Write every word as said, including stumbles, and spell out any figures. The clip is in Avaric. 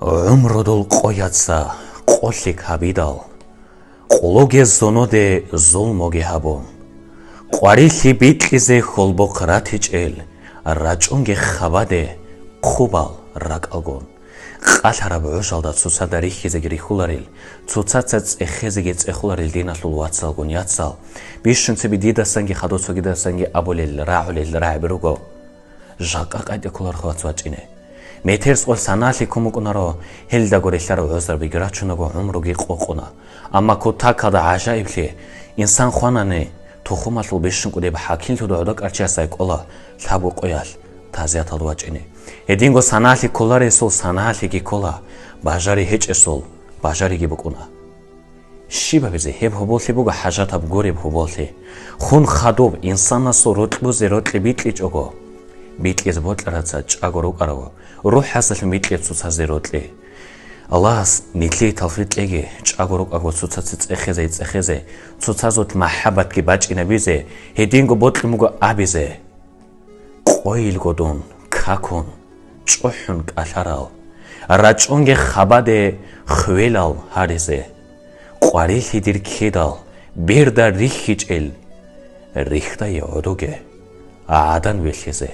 ГӀумрудул къояца къолъи кабидал, къулуге зонуде зулмуги гьабун, къварилъи бикьизе хьолбохъ ратичӀел, рачӀунги хабаде хъубал ракӀалгун. Къалъараб гӀужалда цоцазда рихьизеги рихьуларел, цоцаца цӀехезеги цӀехуларел диналъул вацалгун яцал, бищун цебе дидасанги хадур цогидасанги абулел, рагӀулел рагӀаби руго. Жакъа къайтӀа кколарха вац вачӀине. Метерс къо саналъи ккун букӀунаро, гьелдаго релълъараб гӀузрабиги рачунаго гӀумруги къокъуна. Амма кутакалда гӀажаиблъи, инсан хванани, тухумалъул бищун кӀудияб хӀакимлъуда гӀодокӀарчиясай кӀола лъабго къоялъ тазияталда вачӀине. Гьединго саналъи кколаресул саналъиги ккола, бажари гьечӀесул бажариги букӀуна. Щиб гьабизе? Гьеб гьоболлъи буго хӀажатаб гуреб гьоболлъи. Хун хадуб инсанасул рокьузе рокьи бикьичӀого, бикьизе бокьараца чӀаго рукӀараго, рухӀазалъун бикье цоцазе рокьи. Аллагьас нилъее тавфикъ кьеги, чӀаго рукӀаго цоцазе цӀехезе-цӀехезе, цоцазул махӀаббатги бачӀинабизе, гьединго бокьун буго абизе. Къойилго дун, какун, чӀухӀун кӀалъарал, рачӀунги хабаде хвелал гьаризе, къварилъи дир ккедал берда рихьичӀел, рихьдае гӀодоге гӀадан вилълъизе.